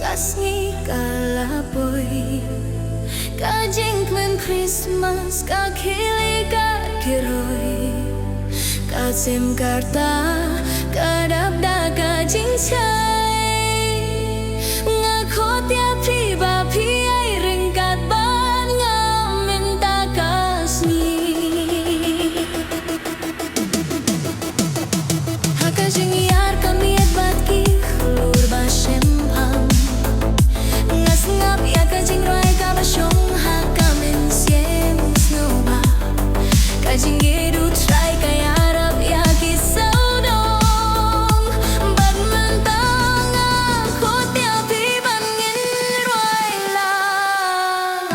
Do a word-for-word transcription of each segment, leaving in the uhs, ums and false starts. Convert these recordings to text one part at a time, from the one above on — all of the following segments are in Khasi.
Ka sngi ka la poi, ka jingkmen Christmas ka khih lei ka kiroi, ka shim ka rta ka dap da ka jingshai. Nga khot ïa phi ba phi ai ryngkat bad nga mynta ka sngi. Ha ka jingïar ka miet bad ki khlur ba shemphang, nga sngap ïa ka jingrwai kaba shong ha ka mynsiem sngewbha. Ka jingïeit U Trai ka ïarap ïa ki sawdong. Bad mynta nga khot ïa phi ban ngin rwai lang.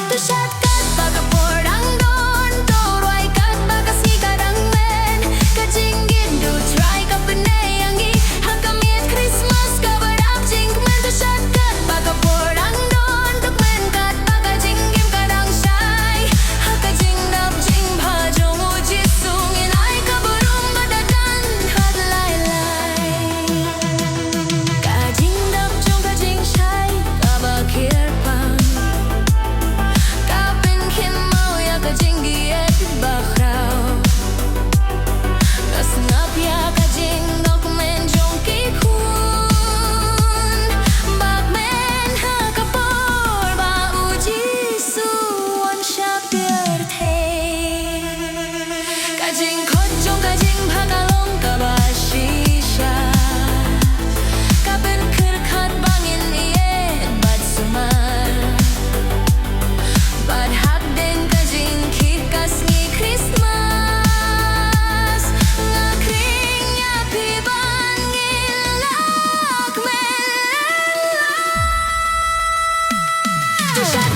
To shad katba ka por dang don, to rwai katba ka sngi ka dang men. Ka jingim U Trai ka pynneh ïa ngi ha ka miet Christmas kaba dap jingkmen. To shad katba ka por dang don, to kmen katba ka jingim ka dang shai. Ha ka jingdap jingbha jong U Jisu ngin ai ka burom ba da dang khat lai lai. Ka jingdap jong ka jingshai kaba kyrpang ka pynkynmaw ïa ka jingïeit bakhraw. Nga sngap ïa ka jingdokmen jong ki khun ba kmen ha ka por ba U Jisu u wan sha pyrthei. Ka jingkhot jong ka jingbha ka long kaba shisha, ka pynkyrkhat ba ngin ïeit bad sumar. Bad ha kdeng ka jingkhih ka sngi Christmas, nga khring ïa phi ba ngin lah kmen lang. To shad